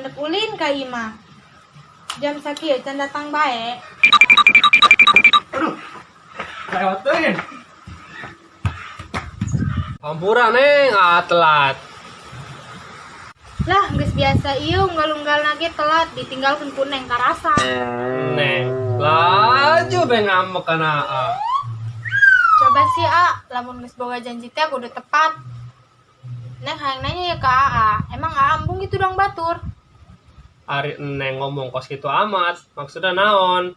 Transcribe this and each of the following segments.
Lamun dek ulin ka imah. Jam sakieu can datang bae. Aduh. Lewatin. Hampura Neng, ah telat. Lah, geus biasa ieu unggal-unggalna ge telat ditinggalkeun ku Neng karasa. Neng, laju be ngambek kana A. Coba sih A, lamun geus boga janji teh kudu tepat. Neng hayang nanya ya ke AA, emang AA embung gitu dong batur? Ari Neng ngomong kos kitu amat, maksudna naon?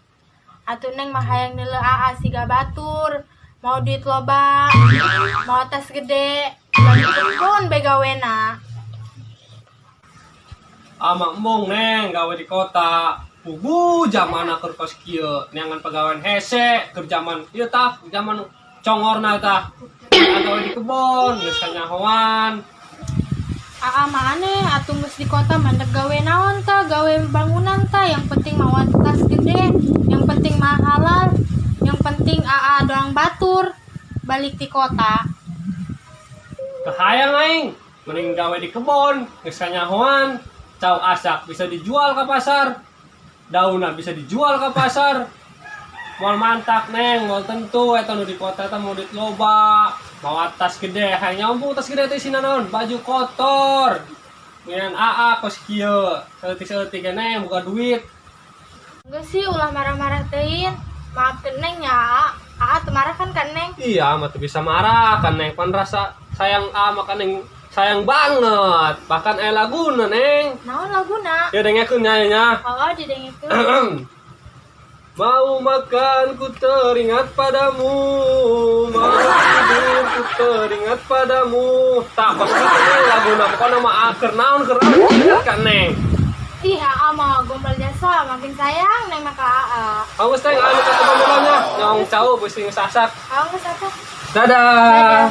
Atuh Neng mah hayang neuleuh AA siga batur, mau duit loba, mau tas gede, pun begawena. Ama embung Neng gawe di kota. Pugu zamana keur kos kieu, neangan pagawean hese, keur zaman ieu tah, zaman congorna tah. Gawe di kebon, geus kanyahoan. Aa mah aneh, atuh geus di kota mandek gawe naon tah, gawe bangunan tah, yang penting mawa tas gede, yang penting mah halal, yang penting aa doang batur, balik di kota. Kahayang aing, mending gawe di kebon, geus kanyahoan, cau asak bisa dijual ke pasar, daunna bisa dijual ke pasar. Moal mantak Neng, moal tentu eta nu di kota eta mau duit loba, mawa tas gede, hayang nyombong tas gede teh isina naon? Baju kotor. Ngian aa kos kieu, saeutik-saeutik ge Neng boga duit. Geus sih ulah marah-marah teuing. Maafkeun Neng nya Aa. Aa teu marah kan ka Neng? Iya, mah teu bisa marah kan Neng, pan rasa sayang aa mah ka Neng sayang banget. Bahkan aya laguna Neng. Naon laguna? Ya dengekeun nya nya. Oh, didengekeun. Mau makan ku teringat padamu, mau tidur ku teringat padamu. Tak kos kitu Neng laguna, pokona mah keur naon keur naon ingat ka Neng. Ih, aa mah gombal jasa, makin sayang Neng mah ka aa. Awas Neng, anu ka kebon nya, nyong cau beusi geus asak. Awas atuh. Dadah. Dadah.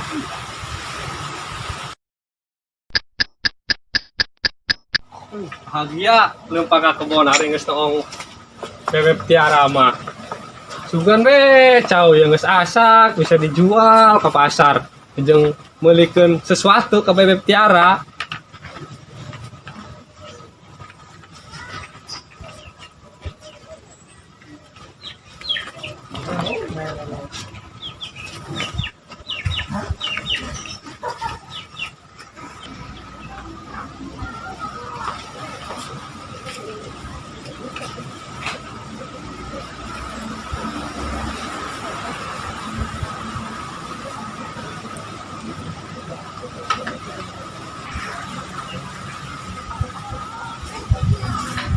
Bahagia leumpang ka kebon ari geus noong bebek tiara mah. Sugan we cau yang geus asak bisa dijual ke pasar jeung meulikeun sesuatu ke bebek tiara.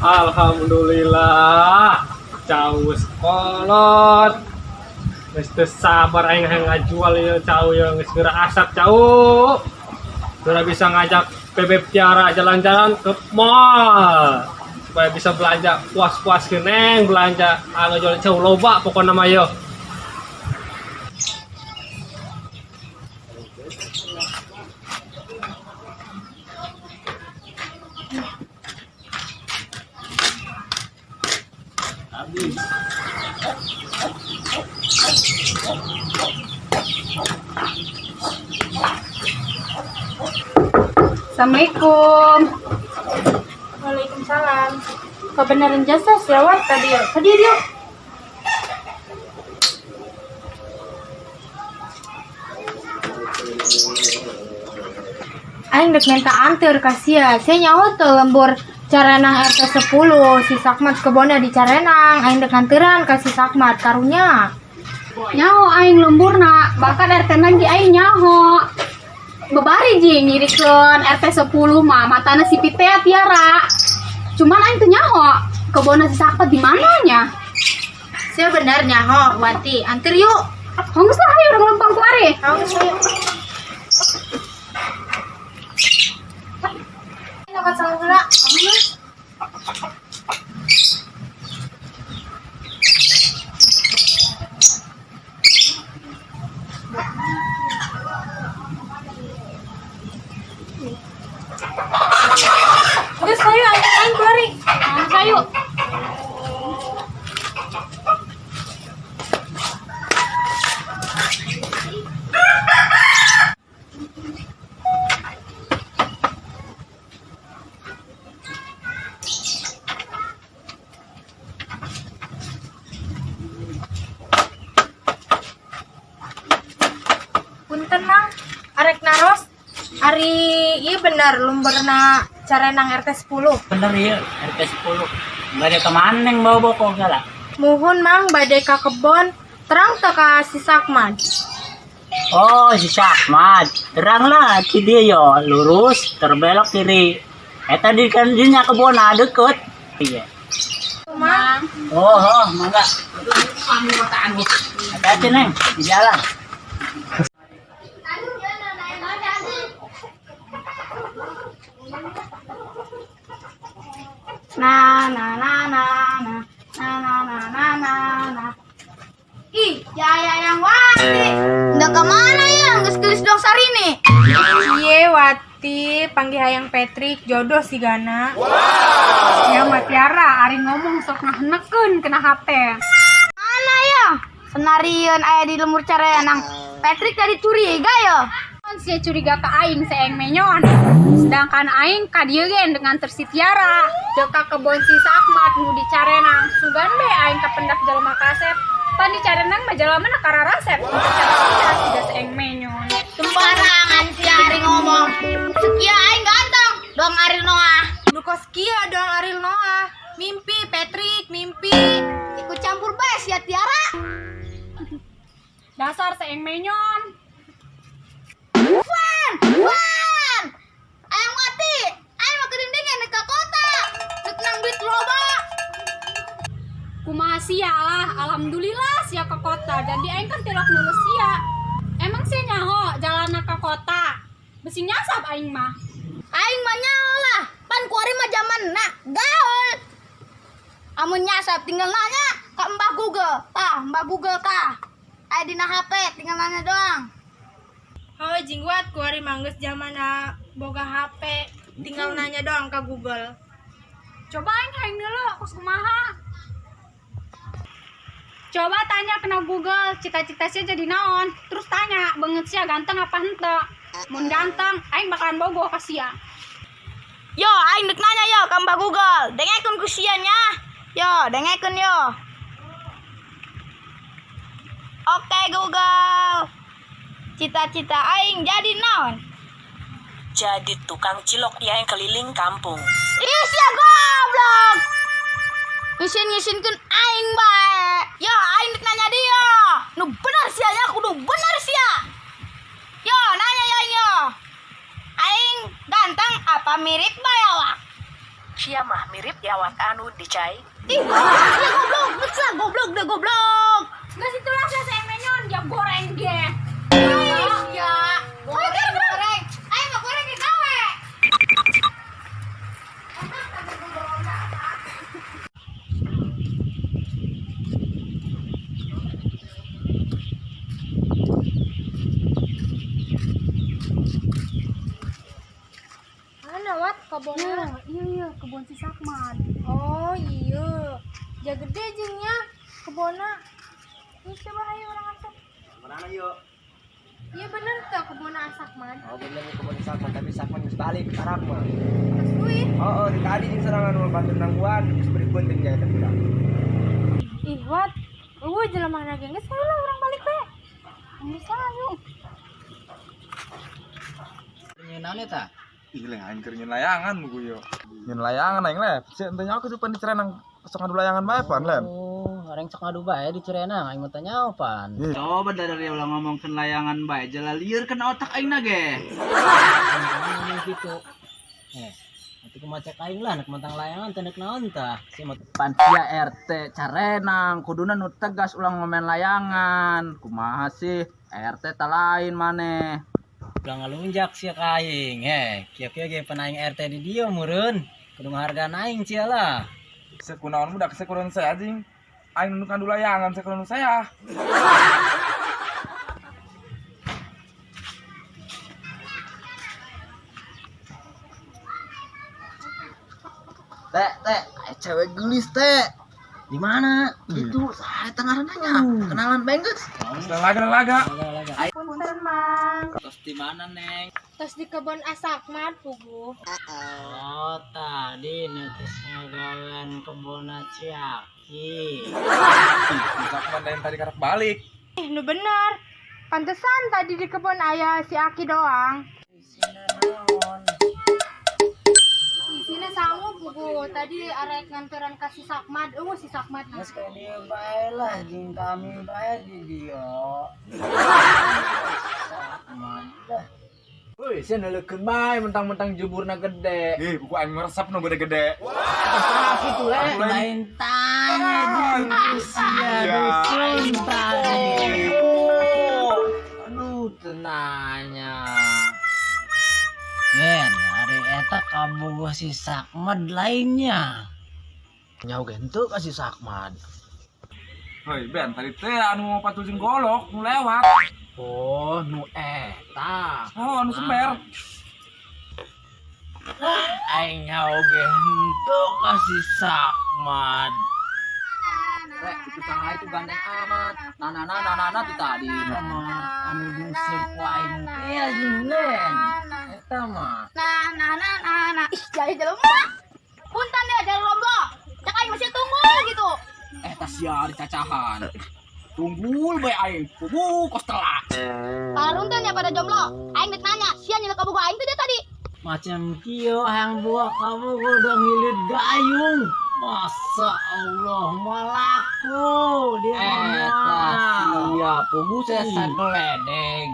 Alhamdulillah, cau geus kolot. Geus teu sabar aing hayang ngajual ieu cau ieu geus geura asak cau. Geura bisa ngajak Bebeb Tiara jalan-jalan ke mall supaya bisa belanja puas-puas ke Neng belanja ngajual cau loba pokona mah ieu. Assalamualaikum. Waalaikumsalam. Kebenaran jasa siawat tadi ya. Tadi dia. Aing dek minta anter ka sia. Sia nyaho teu lembur Carenang RT 10 si Sakmat kebonnya di Carenang. Aing dek nganteran ka si Sakmat karunya. Nyaho aing lemburna, bahkan RT na ge aing nyaho. Bebari ji nyirikeun RT 10 mah matana si Pitea Tiara. Cuman aing teu nyaho kebonna si Sakmat di mananya. Sia bener nyaho, Wati. Anter yuk. Hongos lah ayo urang lempang ku ari. Hongos ayo. Nyokot salah heula. Geus ayo anter aing ku ari. Hongos ayo. Ari iya bener lemburna Carenang RT 10. Bener ya, RT 10. Bade kemana, Neng, bawa boko segala? Muhun, Mang, bade ka kebon. Terang teu ka si Sakman? Oh, si Sakmat. Terang lah, ti dia yo lurus, terbelok kiri. Eta di kan dinya kebon deket. Iya. Mang. Oh, mangga. Hati-hati, Neng, di jalan. Na na na na na na na na na na na. Ih, ya ya yang Wati. Udah kemana ya? Geus geulis dong sarine. Iye Wati, panggil hayang Patrick, jodoh si Gana. Ya mah Tiara, ari ngomong sok ngahenekeun kena hate. Mana ya? Senarian aya di lembur Carenang. Patrick tadi curiga ya. Kan sia curiga ka aing seeng menyon. Sedangkan aing ka dieu ge dengan tersi Tiara. Dek ka kebon si Sakmat nu di Carenang. Sugan be aing kapendak jelema kasep. Pan di Carenang mah jelema na kararasep. Tidak seeng menyon. Sembarangan si Ari ngomong. Sekia aing ganteng, dong Ari Noah. Nu kos kieu dong Ariel Noah. Mimpi Patrick, mimpi. Ikut campur bae sia Tiara. Dasar seeng menyon. Wan, Wan. Ayang Wati, aing mah kedindingan ka kota. Rek nang duit loba. Kumaha sia lah, alhamdulillah sia ke kota. Jadi aing kan tilok nulus sia. Emang sia nyaho jalanna ke kota. Besi nyasap aing mah. Aing mah nyaho lah, pan kuari mah zaman na gaul. Amun nyasap tinggal nanya ke Mbah Google. Tah, Mbah Google tah. Aya dina HP, tinggal nanya doang. Oh, jingwat kuari mangges zamana boga HP, tinggal nanya doang ke Google. Coba aing hayang dulu, kos kumaha. Coba tanya kena Google, cita-cita sia jadi naon. Terus tanya, beungeut sia ganteng apa henteu. Mun ganteng, aing bakalan bogoh ka sia. Yo, aing dek nanya yo ke Mbah Google. Dengekeun ku sia nya. Yo, dengekeun yo. Oke Google. Cita-cita aing jadi naon? Jadi tukang cilok yang keliling kampung. Ih, sia goblok. Ngisin-ngisinkeun aing bae. Yo, aing dek nanya dia. Nu bener sia nya kudu bener sia. Yo, nanya yo yo. Aing ganteng apa mirip bayawak? Sia mah mirip biawak anu dicai. Ih, goblok, sia goblok, geus lah goblok deh goblok. Geus itulah sia seeng menyon, dia goreng ge. Ih, sia. Goreng, goreng. Aing mah goreng ge gawe. Mana Wat kebonnya? Iya, kebun si Sakmat. Oh iya, ja gede jengnya kebona. Ini coba ayo orang asap. Mana yuk? Iya bener tuh kebona Asakman. Oh bener nih kebun Sakman, tapi Sakman geus balik karak mah. Terus duit. Oh, di tadi jeung serangan mau bantu nangguan geus beri penting ya eta budak. Ih Wat, eueuh jelema na ge geus lah urang balik we. Geus lah yuk. Nyeun eta? Ih, leng aing keur nyeun layangan buku yo. Nyeun layangan aing leh. Sik ente nyaho kesupan di Cirenang sok ngadu layangan bae pan lem. Oh, orang sok ngadu bae di Cirenang, aing mah teu nyaho pan. Coba dari ulah ngomongkeun layangan bae jala lieur kena otak aing na ge. Ngomong gitu. Eh, nanti kumaha cek aing lah, nek mentang layangan teu nek naon tah. Si mah Pan sia RT Carenang kuduna nu tegas ulah ngomen layangan. Kumaha sih RT tak lain maneh. Ulah ngalunjak sia ka aing. Heh, kieu-kieu ge pan aing RT di dieu meureun. Kudu ngahargaan aing sia lah. Sek kunaon budak sek kunaon saya anjing. Aing nu ngadu layangan sek kunaon saya. Teh, teh, cewek gelis teh. Di mana? Itu saya tengah nanya. Kenalan bae geus. Laga laga. Laga-laga. Punten Mang. Terus di mana, Neng? Terus di kebun Asakman pugu. Oh, tadi netes ngagawean kebon Ciaki. Sakman lain tadi karak balik. Eh, nu bener. Pantesan tadi di kebun ayah si Aki doang. Isina sangu pugu tadi arek nganteran ka si Sakmad, eueuh si Sakmad nah. Geus ka dieu bae lah jeung kami bae di dieu. Sakmad lah. Woi, sia neuleukeun bae mentang-mentang juburna gede. Ih, buku aing meresep nu gede-gede. Gitu le. Lain tanya jeung sia dusun tadi. Aduh, tenanya. Ben, hari eta kabogoh si Sakmad lainnya. Nyaho henteu ka si Sakmad. Hoi, Ben, tadi teh anu mau patul jeung golok nu lewat. Oh, nu eta. Oh, anu sember. Aing nyaho ge henteu ka si Sakmad. Rek, itu saha itu gandeng amat. Nah nah nah nah nah, nah ti tadi. Mah anu diusir ku aing teh jeung Len. Eta mah. Nah, nah, nah, nah, nah. Ih, jadi jelema. Punten deh, jalan jomblo. Cek aing masih tunggu gitu. Eta sia dicacahan. Tunggul bae aing. Kubu kos telak. Parunten ya pada jomblo. Aing dek nanya, sia nyelek kabogoh aing teh dia tadi. Macam kieu hayang buah kamu udah ngilit gayung. Masa Allah malaku dia Eta mah. sia pugu saya sageledeg.